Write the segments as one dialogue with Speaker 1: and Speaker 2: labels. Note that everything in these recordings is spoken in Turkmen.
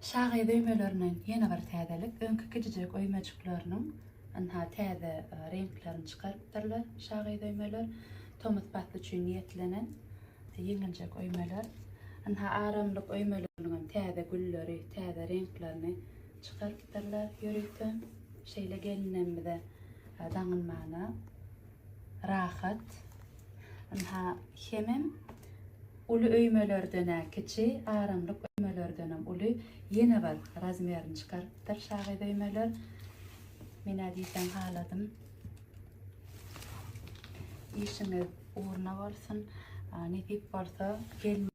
Speaker 1: Şagyz öýmelerinden ýene bir täzelik, öňki kiçijek öýmejikleriniň ynha täze reňklerini çykarypdyrlar şagyz öýmeler. Tomus pasly üçin niýetlenen ýeňiljek öýmeler. Ynha aramlyk öýmeleriniň hem täze gülleri, täze reňklerini çykarypdyrlar ýörite. Şeýle gelinlerimize daňylmana rahat. Ynha hemem uly öýmelerden-ä kiçi, aramlyk öýmelerdenem uly ýene bir razmerini çykarypdyr şagyz öýmeler. Men-ä diýseň haladym. Işiňiz ugruna bolsun. Nesip bolsa gelin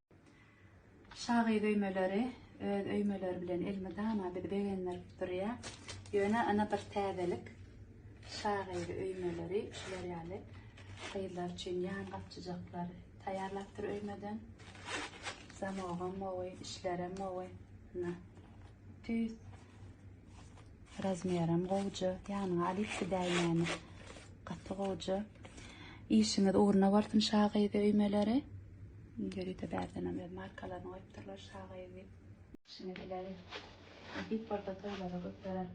Speaker 1: Şagyz öýmeleri öz öýmeleri bilen elmydama bizi begendirip durýar. Ýöne ene bir täzelik şagyz öýmeleri şular ýaly gyzlar üçin ýan gapjyjaklar taýýarlapdyr öýmeden. Zamogam gowy, işlerem gowy. Ine tüýs razmerem gowuja. Ýanyňa alyp gidäýmäni gaty gowuja. Işiňiz ugruna bolsun şagyz öýmeleri. Ýörite bärdenem öz markalaryny goýupdyrlar şa gyz diýip. Işiňiz ileri. Nesip bolsa toýlara göterer.